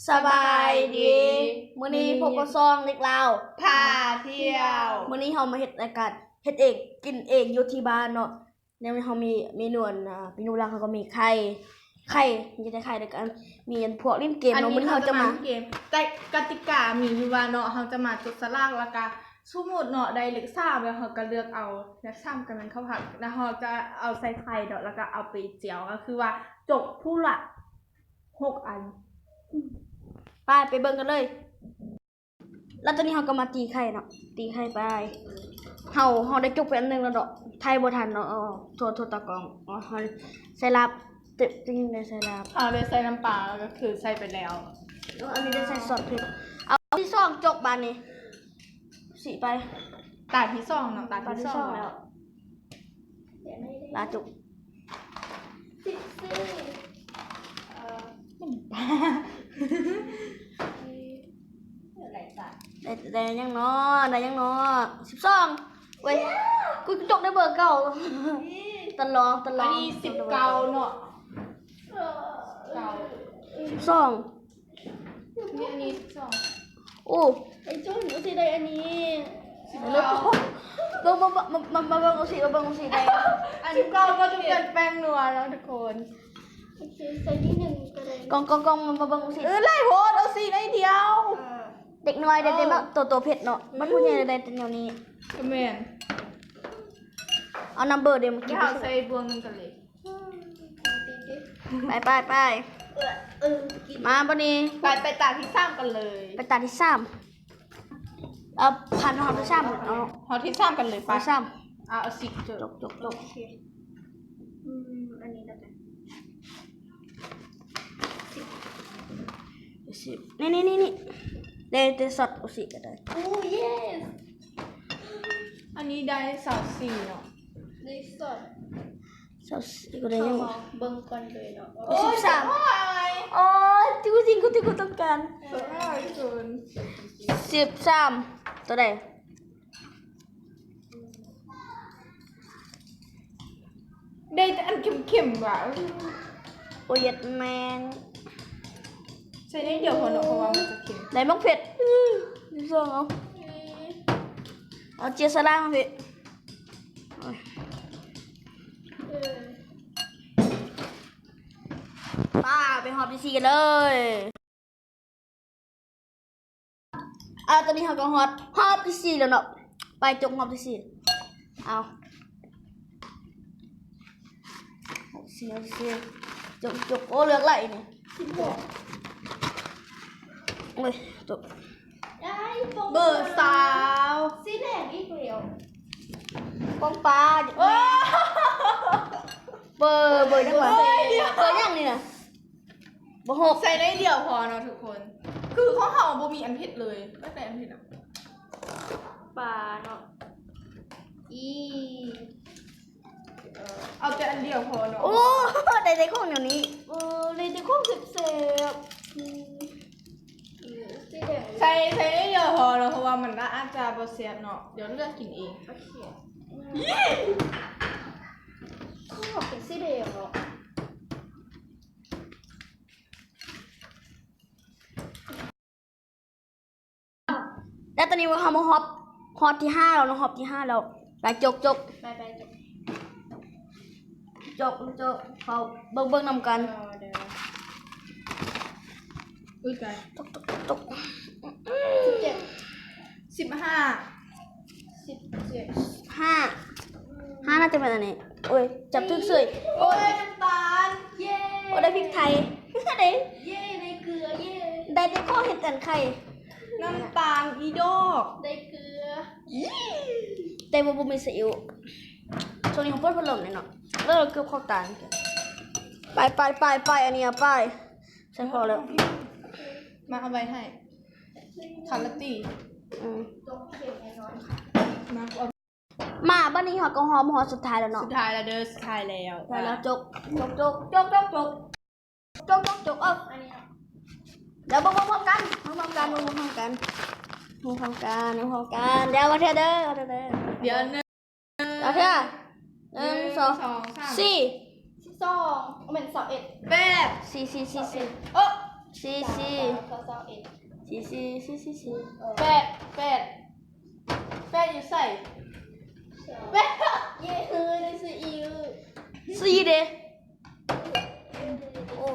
ສະບາຍດີ ມື້ນີ້ພົບກັບຊ່ອງເດັກລາວພາທ່ຽວ. ມື້ນີ້ເຮົາມາເຮັດລາຍການເຮັດເອງກິນເອງຢູ່ທີ່ບ້ານເນາະ. ແນວນີ້ເຮົາມີເມນູອັນ ອາ ເມນູຫຼັກເຮົາກໍມີໄຂ່ ໄຂ່ ມີແຕ່ໄຂ່ ແລ້ວກໍອັນ ມີອັນພວກຫຼິ້ນເກມເນາະ. ມື້ນີ້ເຮົາຈະມາ ແຕ່ກະຕິກາມີຢູ່ວ່າເນາະ ເຮົາຈະມາຈັບສະຫຼາກ ແລ້ວກະສົມມຸດເນາະ ໄດ້ເລກສາມ ແລ້ວເຮົາກໍເລືອກເອົາ ເລກສາມກໍແມ່ນເຂົ້າຜັກ ແລ້ວເຮົາຈະເອົາໃສ່ໄຂ່ເນາະ ແລ້ວກໍເອົາໄປຈຽວ ກໍຄືວ່າຈົກຜູ້ລະຫົກອັນ. ໄປ ໄປເບິ່ງກັນເລີຍ. ແລ້ວຕອນນີ້ເຮົາກໍມາຕີໄຂ່ເນາະ ຕີໄຂ່ໄປ. ເຮົາ ເຮົາໄດ້ຈົກໄປອັນໜຶ່ງແລ້ວເນາະ ຖ່າຍບໍ່ທັນເນາະ. ເອີ ໂທດ ໂທດຕາກ້ອງ. ເຮົາໃສ່ລາບ ຈະ ຈະຍິງໄດ້ໃສ່ລາບ. ເຮົາໄດ້ໃສ່ນ້ຳປາ ກໍຄືໃສ່ໄປແລ້ວ. ເອີ ອັນນີ້ໄດ້ໃສ່ຊອດເຜັດ. ເອົາທີ່ສອງຈົກບາດນີ້ ຊິໄປ ຕາທີ່ສອງເນາະ ຕາທີ່ສອງແລ້ວ. ລາຈຸກ ສິບສີ່ ເອີ ໄດ້ ໄດ້ຫຍັງເນາະ ໄດ້ຫຍັງເນາະ ສິບສອງ. ເວີຍ ກູຈົກໄດ້ເບີເກົ່າ ຕະຫຼອງ ຕະຫຼອງ. ອັນນີ້ສິບເກົ້າເນາະ ເກົ້າ ສິບສອງ. ນີ້ອັນນີ້ສິບສອງ. ໂອ້ ໄອ້ຈຸນ ອຸຊິໄດ້ອັນນີ້ ສິບເກົ້າ. ເບິ່ງ ເບິ່ງ ເບິ່ງ ມາ ມາ ມາເບິ່ງອຸຊິ ມາເບິ່ງອຸຊິໄດ້ ອັນສິບເກົ້າກໍຈະເປັນແປ້ງນົວເນາະທຸກຄົນ. ໂອເຄ ໃສ່ນິດໜຶ່ງກໍໄດ້. ກ້ອງ ກ້ອງ ກ້ອງ ມາເບິ່ງອຸຊິ. ເອີ ຫຼາຍໂພດ ເອົາຊິໜ້ອຍດຽວ. ເອີ ເດັກນ້ອຍໄດ້ແຕ່ ເອີ ໂຕ ໂຕເຜັດເນາະ ບັດຜູ້ໃຫຍ່ໄດ້ແຕ່ແນວນີ້. ກໍແມ່ນ. ເອົານຳເບີເດ ມາກິນ ເຮົາໃສ່ບ່ວງໜຶ່ງກັນເລີຍ. ໄປ ໄປ ໄປ ເອີ ເອີ ມາບັດນີ້ ໄປ ໄປຕາທີ່ສາມກັນເລີຍ. ໄປຕາທີ່ສາມ ເອົາ ຜ່ານຮອບທີ່ສາມ ເອົາຮອບທີ່ສາມກັນເລີຍ. ໄປ ຮອບທີ່ສາມ ເອົາ ເອົາສິບ ຈົກ ຈົກ ຈົກ ໂອເຄ. ອືມ ອັນນີ້ແລ້ວກັນ ສິບ ນີ້ ນີ້ ນີ້ ນີ້ ໄດ້ແຕ່ຊອດອຸຊິກໍໄດ້. ໂອ້ ເຢສ ອັນນີ້ໄດ້ຊາວສີ່ເນາະ ໄດ້ຊອດ ຊາວສີ່ກໍໄດ້ຢູ່. ເບິ່ງກ່ອນເລີຍເນາະ. ໂອ້ຍ ສິບສາມ ໂອ້ຍ ໂອ້ຍ ທຸກສິ່ງທີ່ກູຕ້ອງການ. ສິບສາມ ໂຕໃດ? ໄດ້ແຕ່ອັນເຄັມໆວ່າ. ໂອ້ຍ ເຢັດແມ່ນ ໃສ່ໜ້ອຍດຽວພໍເນາະ ເພາະວ່າມັນຈະເຄັມ. ໄດ້ໝາກເຜັດ ສິບສອງ ເອົາ ເອົາເຈຍສະລາມາພີ້. ໄປ ໄປຮອບທີສີ່ກັນເລີຍ. ເອົາ ຕອນນີ້ເຮົາກໍຮອດຮອບທີສີ່ແລ້ວເນາະ. ໄປ ຈົກຮອບທີສີ່. ເອົາ ຮອບທີສີ່ ຮອບທີສີ່ ຈົກ ຈົກ. ໂອ້ ເລືອກຫຼາຍນີ້ ສິບຫົກ. ໂອ້ຍ ຈົກ ເບີຊາວ ສີແດງອີກແລ້ວ. ປ້ອງປາ ໂອ້ ເບີ ເບີຫຍັງວະ? ໂອ້ຍ ເບີຫຍັງນີ້ນະ? ບໍ່ຫົກ. ໃສ່ໜ້ອຍດຽວພໍເນາະທຸກຄົນ ຄືຂອງເຮົາບໍ່ມີອັນເຜັດເລີຍ ແຕ່ອັນເຜັດນະ ປາເນາະ ອີ ເອີ ເອົາແຕ່ອັນດຽວພໍເນາະ. ໂອ້ ໄດ້ແຕ່ຂອງແນວນີ້ ເອີ ໄດ້ແຕ່ຂອງແຊບໆ. ອືມ ໃສ່ ໃສ່ໜ້ອຍດຽວພໍເນາະ ເພາະວ່າມັນອາດຈະບໍ່ແຊບເນາະ ດຽວເລືອກກິນເອງ. ໂອເຄ ເຢ້ ຂອງເຮົາເປັນສີແດງເນາະ. ແລ້ວຕອນນີ້ພວກເຮົາມາຮອບ ຮອບທີຫ້າແລ້ວເນາະ ຮອບທີຫ້າແລ້ວ. ໄປ ຈົກ ຈົກ ໄປ ໄປ ຈົກ ຈົກ ຈົກ ເຂົ້າເບິ່ງ ເບິ່ງນຳກັນ. ເອີ ເດີ ອຸ້ຍ ຕາຍ ຈົກ ຈົກ ຈົກ ສິບເຈັດ ສິບຫ້າ ສິບເຈັດ ຫ້າ ຫ້າ ໜ້າຈະແມ່ນອັນນີ້. ໂອ້ຍ ຈັບຖືກເສີຍ. ໂອ້ຍ ນ້ຳຕານ ເຢ້ ໂອ້ຍ ໄດ້ພິກໄທ ເດ້ ເຢ້ ໄດ້ເກືອ ເຢ້ ໄດ້ແຕ່ຂອງເຮັດອັນໄຂ່ ນ້ຳຕານອີດອກ ໄດ້ເກືອ ແຕ່ວ່າບໍ່ມີຊີອິ້ວ. ຊ່ວງນີ້ເຮົາເປີດພັດລົມເລີຍເນາະ ເອີ ເກືອບເຂົ້າຕາ. ໄປ ໄປ ໄປ ໄປ ອັນນີ້ເອົາໄປ ໃສ່ພໍແລ້ວ ມາເອົາໄວ້ໃຫ້ ຄາລາຕີ. ອືມ ມາ ມາ ບັດນີ້ເຮົາກໍຮອດ ຮອດສຸດທ້າຍແລ້ວເນາະ ສຸດທ້າຍແລ້ວເດີ ສຸດທ້າຍແລ້ວ. ໄປແລ້ວ ຈົກ ຈົກ ຈົກ ຈົກ ຈົກ ຈົກ ຈົກ ຈົກ ເອົາ ດຽວເບິ່ງພ້ອມກັນ ເບິ່ງພ້ອມກັນ ເບິ່ງພ້ອມກັນ ເບິ່ງພ້ອມກັນ ເບິ່ງພ້ອມກັນ. ດຽວ ມາເທື່ອເດີ ມາເທື່ອເດີ ດຽວ ມາເທື່ອ ໜຶ່ງ ໜຶ່ງ ສອງ ສາມ ສີ່ ສິບສອງ ບໍ່ແມ່ນ ຊາວເອັດ ແປດ ສີ່ ສີ່ ສີ່ ສີ່ ເອີ ສີ່ ສີ່ ສາມ ສາມ ສາມ ສາມເອັດ ສີ່ ສີ່ ສີ່ ສີ່ ສີ່ ແປດ ແປດ ແປດຢູ່ໃສ? ແປດ ເຢ້ ເຮີ ໄດ້ຊື້ອີກ ສີ່ເດ້. ໂອ້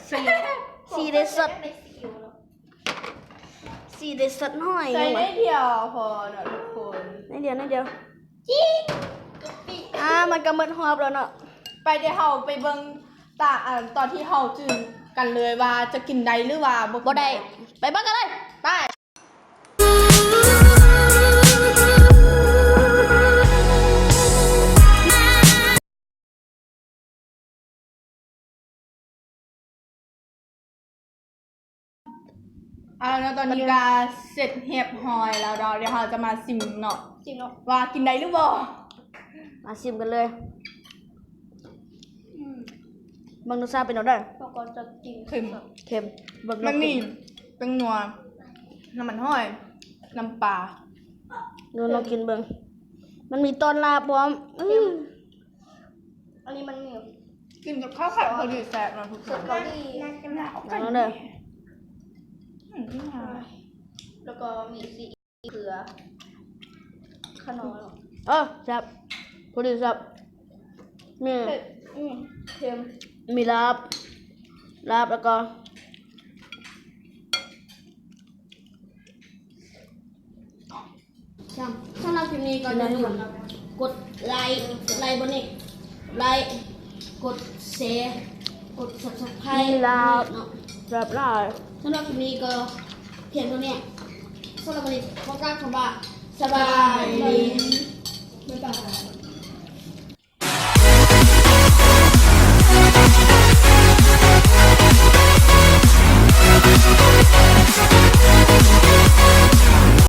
ສີ່ ສີ່ເດ້ສັດ ສີ່ເດ້ສັດນ້ອຍ ໃສ່ໜ້ອຍດຽວພໍເນາະທຸກຄົນ ໜ້ອຍດຽວ ໜ້ອຍດຽວ ຈິງ ອ່າ ມັນກໍໝົດຮອບແລ້ວເນາະ ໄປ ດຽວເຮົາໄປເບິ່ງຕາ ອັນ ຕອນທີ່ເຮົາຈື່ກັນເລີຍວ່າຈະກິນໄດ້ ຫຼືວ່າບໍ່ ບໍ່ໄດ້ ໄປເບິ່ງກັນເລີຍ ໄປ. ເອົາລະເນາະ ຕອນນີ້ກໍເສັດຮຽບຮ້ອຍແລ້ວເນາະ ດຽວເຮົາຈະມາຊິມເນາະ ຊິມເນາະ ວ່າກິນໄດ້ຫຼືບໍ່ ມາຊິມກັນເລີຍ ອືມ ເບິ່ງລົດຊາດເປັນແນວໃດ ເຮົາກໍຈະກິນ ເຄັມ ເຄັມ ເບິ່ງ ມັນມີແປ້ງນົວ ນ້ຳມັນຫອຍ ນ້ຳປາ ເບິ່ງ ລອງກິນເບິ່ງ ມັນມີຕອນລາບພ້ອມ ອືມ ອັນນີ້ມັນມີ ກິນກັບເຂົ້າຜັດພໍດີແຊບເນາະທຸກຄົນ ເກົາຫຼີ ເອົາເດີ ອືມ ແລ້ວກໍມີຊີອິ້ວ ເກືອ ຂະໜໍ ເອີ ແຊບ ພໍດີແຊບ ມີ ເຜັດ ອືມ ເຄັມ ມີລາບ ລາບ ແລ້ວກໍ ສຳ ສຳລັບຄລິບນີ້ກໍຢ່າລືມກົດໄລ ໄລບໍ່ນີ້ ໄລ ກົດແຊ ກົດຊັບສະໄຄຣບ ມີລາບ ເນາະ ແຊບຫຼາຍ ສຳລັບຄລິບນີ້ກໍພຽງເທົ່ານີ້ ສຳລັບວັນນີ້ຂໍກ່າວຄຳວ່າ ສະບາຍດີ ບາຍບາຍ.